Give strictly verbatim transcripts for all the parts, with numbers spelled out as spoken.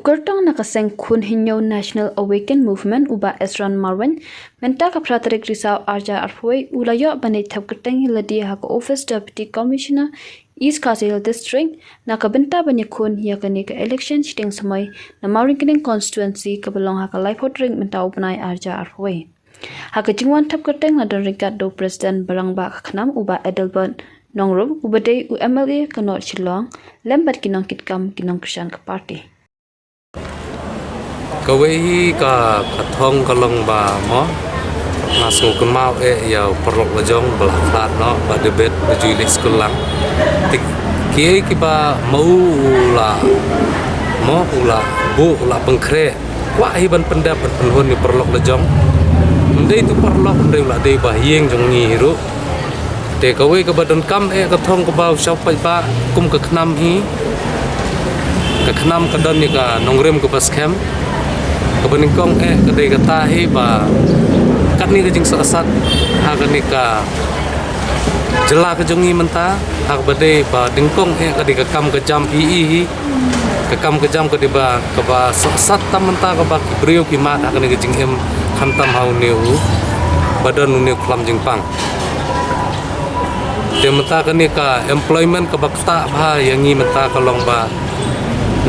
Kyrtong na ka seng khun Hynñiew National Awaken Movement u Bah Esron Marwein, mynta ka phra tarik Risaw arhajar arphew wei u la ïoh ban leit thep kyrteng ïa lade ha ka office Deputy Commissioner East Khasi Hills District na ka bynta ban ïakhun ïa kane ka election shiteng samoi na Mawryngkneng constituency kaba long ha ka laiphew tarik mynta u bnai arhajar arphew wei. Ha ka jingwan thep kyrteng la don ryngkat da u President ba rangbah ka KHNAM u Bah Adelbert Nongrum uba dei u M L A ka North Shillong lem bad ki nongkitkam ki nongkyrshan ka party. Kawei hi ka, ka thong ka long ba mo nga sngew kynmaw eh ïa u paralok la jong ba la khlad noh ba debit ba ju leit skul lang. Te kiei kiba ma u u la mo u la buh u la pynkhreh. Kwah hi ban pyndep ban pynhun ïa u paralok la jong. Ym dei tu paralok, ym dei u la dei ba ïing jong ngi hi ruh. Te kawei kaba donkam eh ka thong kaba u sha u paidbah kum ka KHNAM hi. Ka KHNAM ka don ïa ka nongrim kaba skhem. Kaba nyngkong eh ka dei kata hi ba katne ka jingsangsat ha kane ka jylla ka jong ngi mynta, ha kaba dei ba nyngkong eh ka dei ka kam ka jam hi hi hi. Ka kam ka jam ka dei ba kaba sangsat tam mynta kaba ki briew ki mad ha kane ka jingim khamtam ha une u ba don une u khlam jingpang. Te mynta kane ka employment kaba ktah bha ïa ngi mynta ka long ba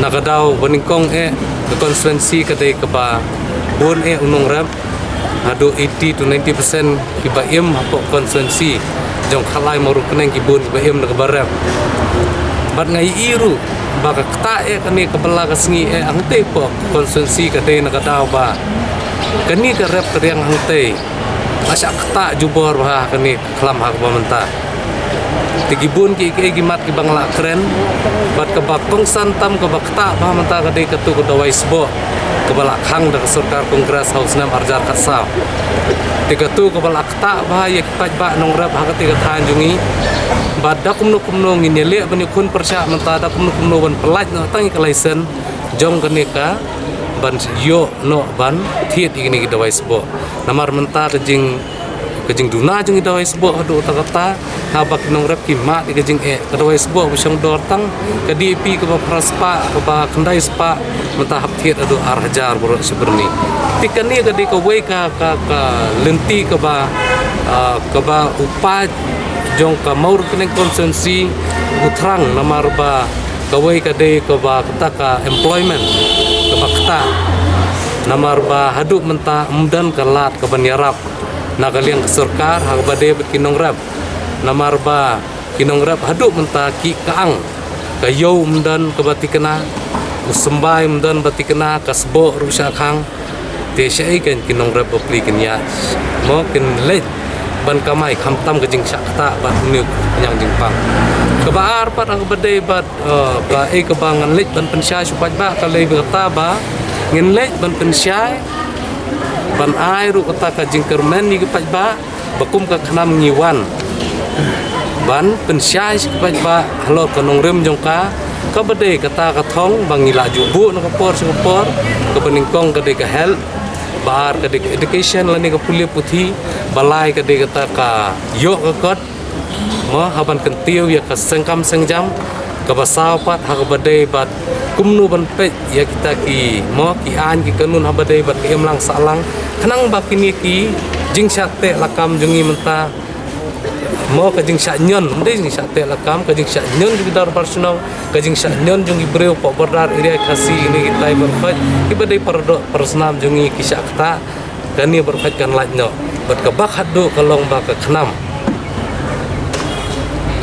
na ka daw ba nyngkong eh ka constituency ka dei kaba bun eh u nongrep. Haduh eighty to ninety percent kiba im hapoh constituency jong Khalai Mawryngkneng ki bun kiba im na kaba rep. Bad nga ïohi ruh ba ka ktah eh kane ka bylla ka sngi eh hangtei hapoh constituency ka dei na ka daw ba kane ka rep ka riang hangtei. Ka shah ktah jubor bha kane ka khlam ha kaba mynta. Te ki bun kiei kiei ki mat kiba nga la kren bad kaba kongsan tam kaba ktah bha mynta ka dei katu ka dawai sboh kaba la khang da ka sorkar Congress ha u snem arhajar khatsaw. Te katu kaba la ktah bha ïa ki paidbah nongrep ha kati ka thaiñ jong ngi. Bad da kumno kumno ngin ïaleh ban ïakhun pyrshah mynta da kumno kumno ban pyllait noh tang ïa ka license jong kane ka ban ïoh noh ban thied ïa kine ki dawai sboh. Namar mynta ka jing ka jingduna jong ki dawai sboh haduh katta katta haba ki nongrep ki mad ïa ka jingeh. Ka dawai sboh ba shong dor tang ka D A P kaba phra spah kaba khyndai spah mynta hap thied haduh ar hajar baroh shi byrni. Te kane ka dei kawei ka ka ka lynti kaba ah, kaba u paid jong ka Mawryngkneng constituency u thrang namar ba kawei ka dei kaba kata ka employment kaba ktah. Namar ba haduh mynta ym don ka lad kaban ïarap na ka liang ka sorkar ha kaba dei bad ki nongrep. Namar ba ki nongrep haduh mynta ki ka ang ka ïew ym don kaba thikna, u symbai ym don ba thikna, ka sboh ruh shah khang. Te shaei kein ki nongrep bapli kin ïa mo kin leit ban kamai khamtam ka jingshah ktah bad une u khñiang jingpang. Kaba ar pat ha kaba dei bad eh, ba ei kaba ngan leit ban pynshai sha u paidbah ka lei ba kata ba ngin leit ban pynshai ban ai ruh kata ka jingkyrmen ïa ki paidbah ba kum ka KHNAM ngi wan ban pynshai sha ki paidbah halor ka nongrim jong ka kaba dei kata ka thong ba ngi la ju buh na ka por sha ka por. Kaba nyngkong ka dei ka health, ba ar ka dei ka education lane ka pule puthi, ba lai ka dei kata ka ïoh ka kot. Mo haban kyntiew ïa ka sengkam sengjam kaba saw pat ha kaba dei bad kumno ban peit ïa kita ki mo ki aiñ ki kanun haba dei bad ka imlang sahlang khnang ba kine ki jingshah teh lakam jong ngi mynta mo ka jingshah ñion, ym dei jingshah teh lakam, ka jingshah ñion jong ki dorbar shnong, ka jingshah ñion jong ki briew pok border area Khasi kine kitai ban peit kiba dei para doh para snam jong ngi ki shah ktah. Kane baroh kan lait noh bad kaba khatduh ka long ba ka KHNAM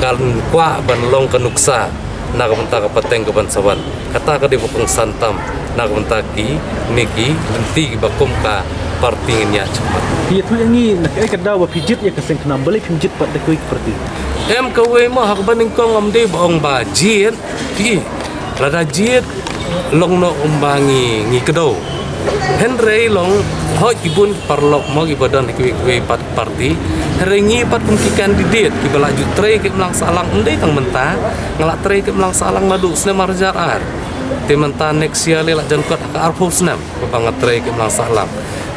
kan kwah ban long ka nuksa na ka bynta ka pateng kaban sa wan. Kata ka dei ba kongsan tam na ka bynta kine ki lynti kiba kum ka parti ngin ïa chimpat. Ïathuh ïa ngi na kaei ka daw ba phi jied ïa ka seng KHNAM, balei phim jied pat da kawei ka parti? Em, kawei mo ha kaba nyngkong ym dei ba ong ba jied. Phi, lada jied long noh kumba ngi, ngi kdew. Hynrei long hoi ki bun ki paralok mo kiba don ha kiwei kiwei pat parti. Hynrei ngi pat kum ki candidate kiba la ju trei ka imlang sahlang ym dei tang mynta. Nga la trei ka imlang sahlang naduh snem ar hajar ar. Te mynta next year lei la jan kot ha ka arphew snem kaba nga trei ka imlang sahlang.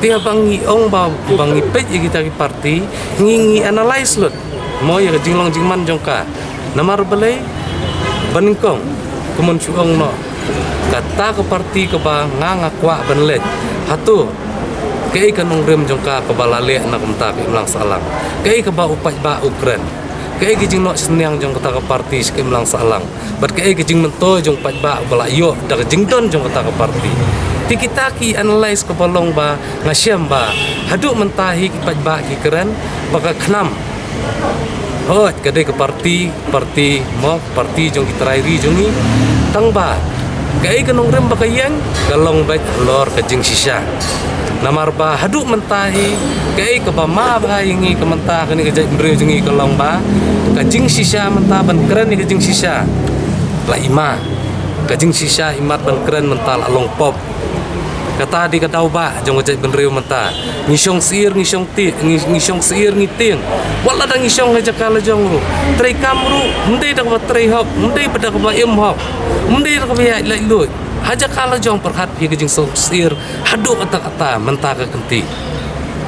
Te haba ngi ong ba, ba ngi peit ïa kita ki parti, ngi, ngi analyse lut mo ïa ka jinglong jingman jong ka. Namar balei? Ba nyngkong, kumno shu ong noh, Kata ka parti kaba nga nga kwah ban leit. Hato kaei ka nongrim jong ka kaba la leh na kumta ka imlang sahlang? Kaei kaba u paidbah u kren? Kaei ka jingnoh synñiang jong kata ka parti sha ka imlang sahlang? Bad kaei ka jingmyntoi jong u paidbah ba la ïoh da ka jingdon jong kata ka parti? Te kita ki analyse kaba long ba nga shem ba haduh mynta hi ki paidbah ki kren ba ka KHNAM, hooid, ka dei ka parti, parti mo, parti jong ki trai ri jong ngi. Tang ba kaei ka nongrim ba ka ïeng ka long beit halor ka jingshisha. Namar ba haduh mynta hi kaei kaba ma bha ïa ngi ka mynta kane ka jaitbynriew jong ngi ka long ba ka jingshisha mynta ban kren ïa ka jingshisha la i ma. Ka jingshisha imat ban kren mynta la long pop. Kata dei ka daw ba jong ka jaitbynriew mynta. Ngi shong syiar ngi shong tieng, ngi, ngi shong syiar ngi tieng. Wat la da ngi shong ha jaka la jong ruh, treikam ruh ym dei da kaba trei hok, ym dei da kaba im hok, ym dei da kaba ïaid laitluid. Ha jaka la jong pyrkhat ïa ka jingshong syiar haduh katta katta mynta ka kynti.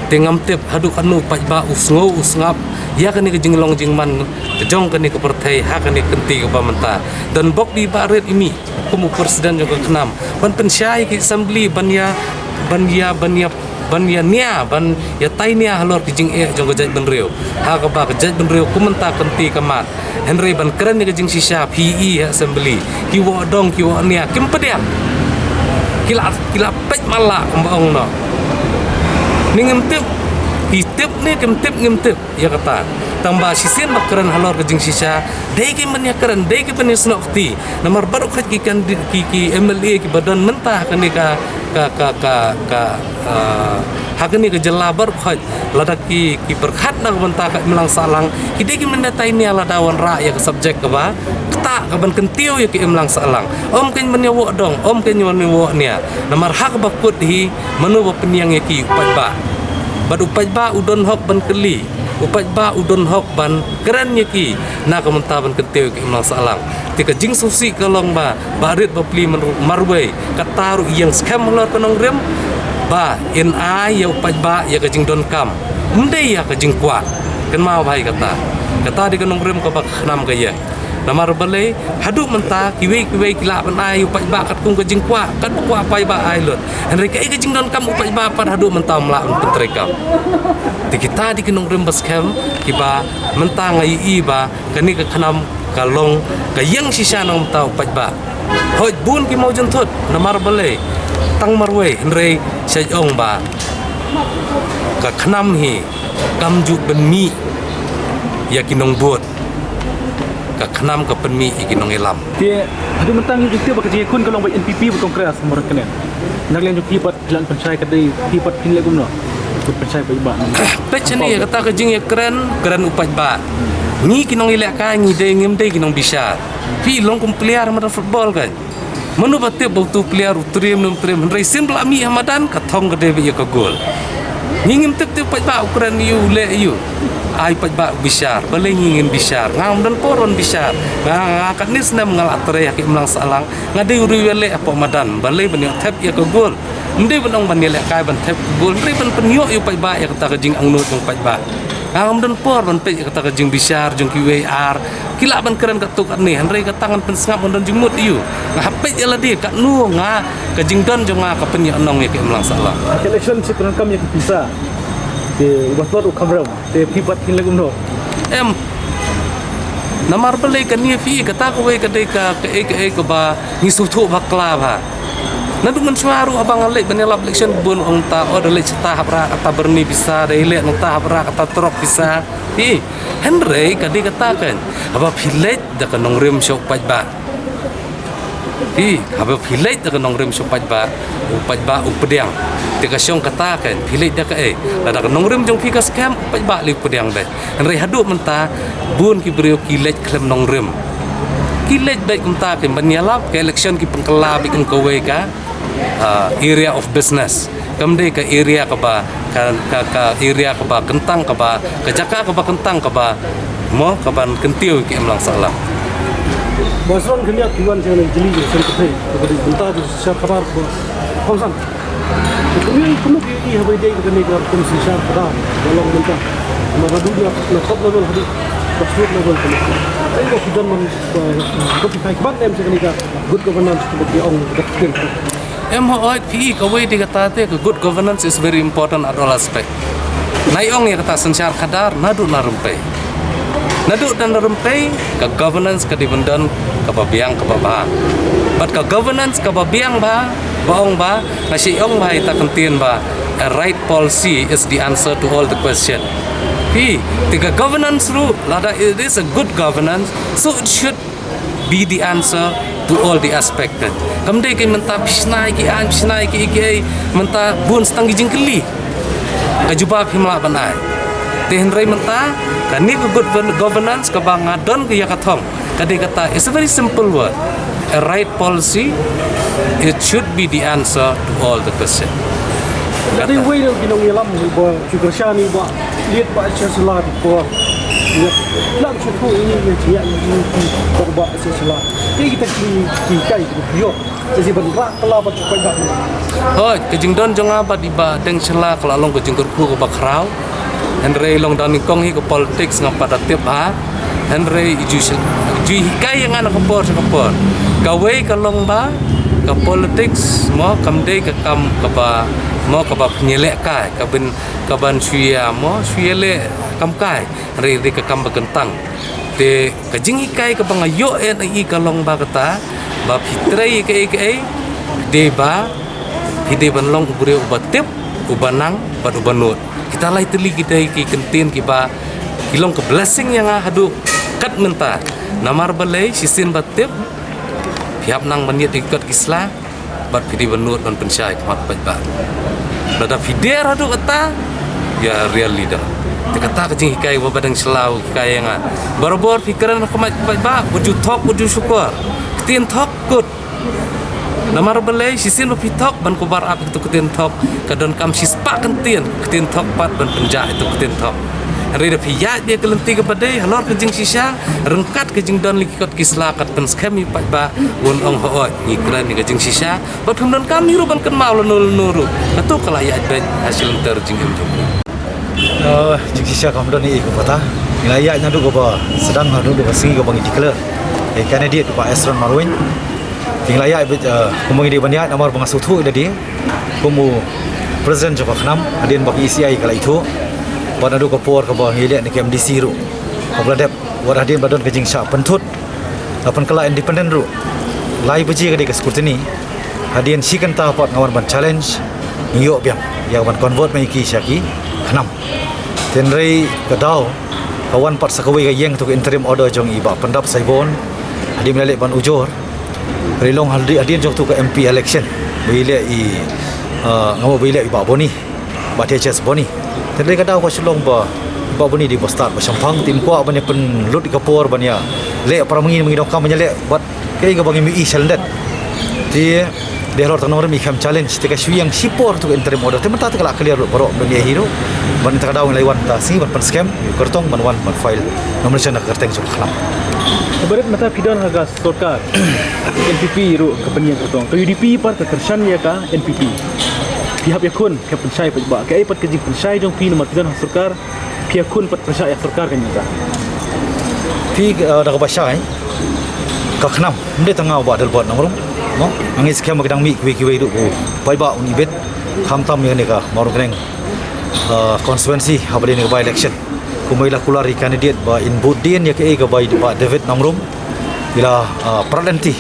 Te ngam tip haduh katno u paidbah u sngew u sngap ïa kane ka jinglong jingman ka jong kane ka pyrthei ha kane ka kynti kaba mynta. Don bok bi ba rit imi kum u president jong ka KHNAM ban pynshai ki assembly ban ïa, ban ïa, ban ïa, ban ïa nia, ban ïa tai nia halor ki jingeh jong ka jaitbynriew. Ha kaba ka jaitbynriew kum mynta kynti ka mat. Hynrei ban kren ïa ka jingshisha phi i ha assembly ki woh dong ki woh nia kim pdiang. Ki la, ki la peit mala kumba ong noh. Ni ngim tip, ki tip ni kim tip ngim tip. Ïa kata. Tang ba shisien ba kren halor ka jingshisha dei ki ban ïa kren, dei ki ban ïa snoh kti. Namar baroh khoit ki kandi, ki, ki MLA kiba don mynta ha kane ka, ka, ka, ka, ka, ah, ha kane ka jylla baroh khoit. Lada ki, ki pyrkhat na ka bynta ka imlang sahlang, ki dei ki ban ïa tai nia lada wanrah ïa ka subject kaba ktah ka ban kyntiew ïa ka imlang sahlang. Ym kein ban ïa woh dong, ym kein ban ïa woh nia. Namar ha kaba kut hi mano ba pynïeng ïa ki? U paidbah. Bad u paidbah u don hok ban kylli. U paidbah u don hok ban kren ïa ki na ka bynta ban kyntiew ïa ka imlang sahlang. Te ka jingsngewsih ka long ba, ba rit ba pli marwei, kata ruh ïeng skhem halor ka nongrim ba in ai ïa u paidbah ïa ka jingdonkam, ym dei ïa ka jingkwah. Kynmaw bha ïa kata. Kata dei ka nongrim kaba ka KHNAM ka ïeng. Namar balei haduh mynta kiwei kiwei ki lah ban ai ïa u paidbah katkum ka jingkwah, kat ba kwah paidbah ai lut. Hynrei kaei ka jingdonkam u paidbah pat haduh mynta ym lah ban pyntreikam. Te kita dei ki nongrim ba skhem kiba mynta nga ïohi ba kane ka KHNAM ka long ka ïeng shisha na ka bynta u paidbah. Hooid bun ki mawjynthut namar balei tang marwei, hynrei sha ong ba ka KHNAM hi kam ju pynmih ïa ki nongbud. Ka KHNAM ka pynmih ïa ki nongïalam. Te haduh mynta ngi tip ba ka jingïakhun ka long bad NPP bad Congress, namar kane na ka liang jong phi pat phi lah ban pynshai ka dei, phi pat phin leh kumno? Pynshai paidbah. Peit shane ïa kata ka jingïakren, kren u paidbah. Ngi ki nongïalehkai ngi dei, ngim dei ki nongbishar. Phi long kum player madan football kan. Mano ba tip ba utu u player u trim ne ym trim, hynrei sien ba la mih ha madan ka thong ka dei beit ïa ka gol. Ngi ngim tip te u paidbah u kren ïa u, u leh ïa u. Ai paidbah u bishar, balei ngi ngin bishar? Nga ngam don por ban bishar. Nga, nga katne snem nga la trei ha ka imlang sahlang. Nga dei u riewïaleh hapoh madan, balei ban ïoh thep ïa ka gol? Ym dei ban ong ban ïalehkai ban thep ka gol, hynrei ban pynïoh ïa u paidbah ïa kata ka jingangnud jong u paidbah. Nga ngam don por ban peit ïa kata ka jingbishar jong kiwei ar. Ki lah ban kren katto katne, hynrei kata ngan pynsngap, ngan don jingmut ïa u. Nga hap peit ïa lade katno nga, ka jingdon jong nga ka pynïohnong ïa ka imlang sahlang. Ka election shi pyndonkam ïa ka pisa. Te uba tlot u kham rem. Te phi pat phin leh kumno? Em. Namar balei kane phi, kata kawei ka dei ka, kaei kaei kaba ngi sngewthuh bakla bha. Naduh mynshuwa ruh haba nga leit ban ïalap election bun ong ta, oh da leit shata hap rah kata byrni pisa, da leit nangta hap rah kata trok pisa. Hi, hynrei ka dei kata kan, haba phi leit da ka nongrim sha u paidbah. Hi, haba phi leit da ka nongrim sha u paidbah, u paidbah u pdiang. Te ka shong kata kan, phi leit da kaei? Lada ka nongrim jong phi ka skhem, u paidbah lei u pdiang beit. Hynrei haduh mynta bun ki briew ki leit khlem nongrim. Ki leit beit kumta kan ban ïalap, ka election ki pynkylla beit kum kawei ka, ah, area of business. Kam dei ka area kaba, ka, ka, ka area kaba kyntang kaba, ka jaka kaba kyntang kaba, mo, kaban kyntiew ïa ka imlang sahlang. Ba sron khyndiat ki wan sha kane ka jylliew jong ka pyrthei, kaba dei bynta jong ka sorkar ba kongsan. Te kumno, kumno phi ïohi haba ïadei bad kane ka rukom synshar khadar ba long mynta? Namar haduh na, na top level haduh Ka sut na bol ka. Ai ko ki don man ko ki kai ban em se ka ni ka good governance ka ki ong ka kin. Em ho oi phi kawei de kata te ka good governance is very important at all aspect. Nai ong ïa kata synshar khadar naduh na rympei. Naduh na rympei ka governance ka dei ban don kaba biang kaba bha. Bad ka governance kaba biang bha, ba ong bha, nga shu ong bha ïa kata ka ktien ba a right policy is the answer to all the question. Phi, te ka governance ruh, lada it is a good governance, so it should be the answer to all the aspect. Kam dei ka mynta phi shna ïa ki aiñ, phi shna ïa ki, ki mynta bun stang ki jingkylli. Ka jubab phim lah ban ai. Te hynrei mynta kane ka good governance kaba nga don ka ïa ka thong. Ka dei kata, it's a very simple word. A right policy, it should be the answer to all the question. Ka dei wei na ki nongïalam ba shu kyrshan ïa u Bah Liet, Bah Chancellor, ba ïa lam shu tu ini ni ïa ni ki Bah Chancellor. Te kita ki ki kai ki yo. Te si ban ba kala ba ki kai ba. Hoi, ka jingdon jong nga bad i Bah Deng Shylla ka la long ka jingkyrkhu kaba khraw. Hynrei long da nyngkong hi ka politics ngam pat da tip ha. Hynrei i ju shylla, i ju hikai ïa nga na ka por sha ka por. Kawei ka long ba ka politics mo kam dei ka kam kaba mo kaba pynïaleh kai, ka ban, ka ban shu ïa mo shu ïaleh kam kai. Hynrei dei ka kam ba kyntang. Te ka jinghikai kaba nga ïoh ïa i ka long ba kata ba phi trei kaei kaei, phi dei ba, phi dei ban long u briew uba tip, uba nang bad uba nud. Kita lai tylli ki dei ki kyntien kiba ki long ka blessing ïa nga haduh kat mynta. Namar balei shisien ba tip phi hap nang ban ïa ki kot ki sla bad phi dei ban nud ban pynshai khmat paidbah. Lada phi der haduh kata ïa real leader. Te kata ka jinghikai ba Bah Deng Shylla u hikai ïa nga. Barabor phi kren khmat paidbah, u ju thok, u ju shukor. Ktien thok kut. Namar balei shisien ba phi thok ban kubar ap ïa ka ktien thok, ka donkam shispah kyntien ktien thok pat ban pynjah ïa ka ktien thok. Hynrei da phi ïaid ïa ka lynti kaba dei halor ka jingshisha, ryngkat ka jingdon lei ki kot ki sla kat pynskhem ïa paidbah, un ong hooid ngi kren ïa ka jingshisha. Bad phim donkam ïa ruh ban kynmaw lano lano ruh. Kato ka la ïaid beit ha shilynter jingim jong u. Eh, jingshisha kam don ïa ka pata. Ngi la ïaid naduh kaba sdang, naduh kaba sngi kaba ngi declare. Eh, candidate Bah Esron Marwein. Te ngi la ïaid beit, eh, kumba ngi dei ban ïaid namar ba nga sngewthuh ïa lade kum u president jong ka KHNAM, hadien ba ka ECI ka la ithuh. Bad naduh ka por kaba ngi leh na ka MDC ruh, kaba la dep, wat hadien ba don ka jingshah pynthut, la pynkylla independent ruh. Lai baje ka dei ka scrutiny. Hadien shi kynta pat nga wan ban challenge, ngi ïoh biang ïa ka ban convert ma ïa ki sha ki KHNAM. Hynrei ka daw ka wan pat sa kawei ka ïeng tu ka interim order jong i Bah Pyndap Saibon. Hadien ba la leh ban ujor, ka la long hadien jong tu ka MP election ba i leh i, ah, nga mut ba i leh i Bah Boni, Bah T H S Boni. Hynrei ka daw ka shu long ba Bah Boni dei ba stad ba shemphang, te ym kwah ban ïa pynlut ïa ka por ban ïa leh para ma ngi, ma ngi donkam ban ïa leh bad kaei kaba ngi mih sha lyndet. Te dei halor tang nongrim i khlem challenge, te ka shu ïeng shipor tu ka interim order. Te mynta te ka la clear lut baroh ban ïa hi ruh. Ban ïa ka daw ngi la wan ta sngi ban pynskhem, kyrtong ban wan ban file nomination na ka kyrteng jong ka KHNAM. Ka barit mynta phi don ha ka sorkar. NPP ruh ka pynïeng kyrtong. Ka UDP pat ka kyrshan ïa ka NPP. Phi hap ïakhun, ka pynshai pat ba kaei pat ka jingpynshai jong phi namar phi don ha sorkar. Phi ïakhun pat pyrshah ïa sorkar ka ïing ka. Phi, eh, da kaba shai ka KHNAM, ym dei tang nga u Bah Adelbert Nongrum, mo? Nga ngeit skhem ba ki dang mih kiwei kiwei ruh u paidbah un ibit, khamtam ïa kane ka Mawryngkneng, eh, constituency haba dei kane ka by election. Kumba i la kular i candidate ba in bud dien ïa kaei kaba i Bah David Nongrum. I la, ah, prat lynti.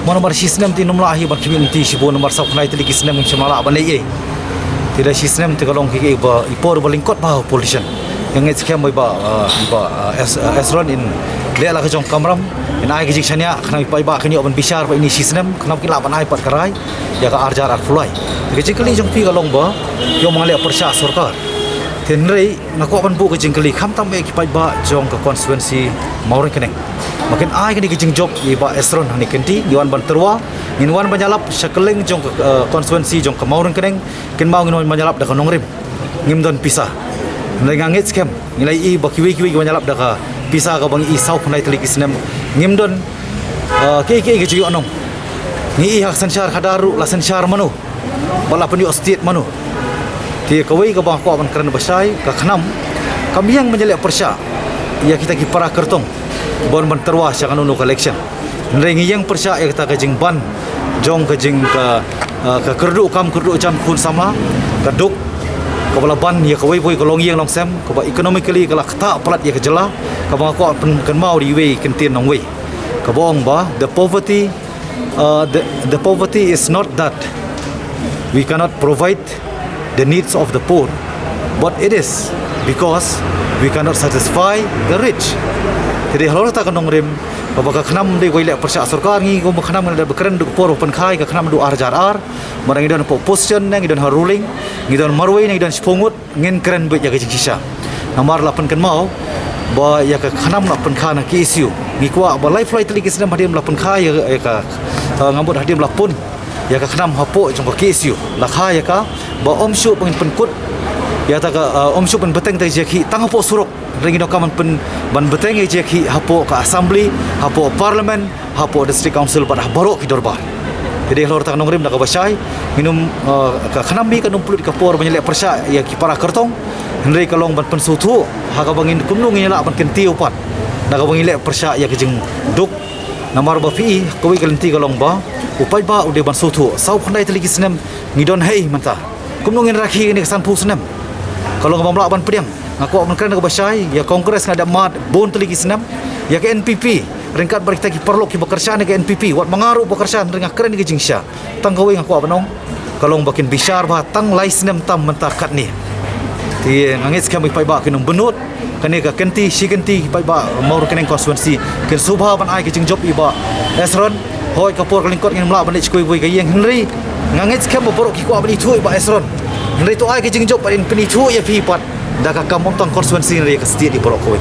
Mo namar shi snem te ym lah hi ban khmih lynti shibun namar saw khyndai tylli ki snem ngim shym la lah ban leh ei ei. Te da shi snem te ka long kaei kaei ba i por ba lyngkot bha u politician. Nga ngeit skhem ba i Bah, ah, i Bah, ah, Es-, ah, Esron in leh la ka jong ka kamram, in ai ka jingshaniah khnang i paidbah kin ïoh ban bishar ba ine shi snem khnang kin lah ban ai pat ka rai ïa ka arhajar arphew lai. Te ka jingkylli jong phi ka long ba ïoh ma nga leh pyrshah sorkar. Te hynrei nga kwah ban buh ka jingkylli khamtam ïa ki paidbah jong ka constituency Mawryngkneng. Ma kin ai kane ka jingjop ïa i Bah Esron ha kane ka kynti, ngi wan ban tyrwa, ngin wan ban ïalap sha kylleng jong ka, eh, constituency jong ka Mawryngkneng, kynmaw ngin wan ban ïalap da ka nongrim. Ngim don pisa. Hynrei nga ngeit skhem, ngi la ïohi ba kiwei kiwei ki wan ïalap da ka pisa kaba ngi i saw khyndai tylli ki snem. Ngim don, eh, kiei kiei ki ju ïoh nong. Ngi i ha ka synshar khadar ruh la synshar mano. Ba la pynïoh state mano. Te kawei kaba nga kwah ban kren ba shai, ka KHNAM kam ïeng ban ïaleh pyrshah ïa kita ki para kyrtong ban ban tyrwa sha kano kano ka election. Hynrei ngi ïeng pyrshah ïa kata ka jingban jong ka jing ka, ah, ka kyrduh kam kyrduh jam khun samla, ka duk kaba la ban ïa kawei kawei ka longïing longsem, kaba economically ka la ktah palat ïa ka jylla, kaba nga kwah pynkynmaw da iwei i kyntien nongwei, kaba ong ba the poverty, uh, the, the poverty is not that we cannot provide the needs of the poor, but it is because we cannot satisfy the rich. Te dei halor kata ka nongrim, kaba ka KHNAM dei kawei leh pyrshah sorkar, ngi kum ka KHNAM ngi la dep kren haduh ka por ba pynkha ïa ka KHNAM haduh ar hajar ar, namar ngi don ha opposition ne ngi don ha ruling, ngi don marwei ne ngi don shiphew ngut, ngin kren beit ïa ka jingshisha. Namar la pynkynmaw ba ïa ka KHNAM la pynkha na KSU. Ngi kwah ba laiphew lai tylli ki snem hadien ba la pynkha ïa, ïa ka, uh, nga mut hadien ba la pun ïa ka KHNAM hapoh jong ka KSU, la kha ïa ka ba ym shuh ba ngin pynkut ïa kata ka, uh, ym shuh ban bteng ïa ka jingïakhih tang hapoh surok. Hynrei ngi donkam ban pyn, ban bteng ïa ka jingïakhih hapoh ka assembly, hapoh parliament, hapoh district council bad ha baroh ki dorbar. Te dei halor kata ka nongrim da kaba shai, ngin ym, uh, ka KHNAM hi kan ym pynlut ïa ka por ban ïaleh pyrshah ïa ki para kyrtong, hynrei ka long ban pynsngewthuh ha kaba ngin kumno ngin ïalah ban kyntiew pat da kaba ngin leh pyrshah ïa ka jingduk. Namar ba phi i, kawei ka lynti ka long ba u paidbah u dei ban sngewthuh, saw khyndai tylli ki snem ngi don haei mynta. Kumno ngin rakhe kane ka sanphew snem? Ka long kaba ym lah ban pdiang. Nga kwah ban kren da kaba shai, ïa Congress nga dep mad bun tylli ki snem, ïa ka NPP, ryngkat bad kita ki paralok kiba kyrshan ïa ka NPP, wat ma nga ruh ba kyrshan, hynrei nga kren ïa ka jingshisha. Tang kawei nga kwah ban ong, ka long ba kin bishar bha tang lai snem tam mynta katne. Te nga ngeit skhem ba ki paidbah kin ym bynnud, kane ka kynti shi kynti ki paidbah Mawryngkneng constituency kin sngewbha ban ai ka jingjop ïa i Bah Esron. Hooid, ka por ka lyngkot ngin ym lah ban leit sha kawei kawei ka ïing, hynrei nga ngeit skhem ba baroh ki kwah ban ithuh ïa i Bah Esron. Hynrei to ai ka jingjop ban pynithuh ïa phi pat da ka kam, ym tang constituency hynrei ka state ïa baroh kawei.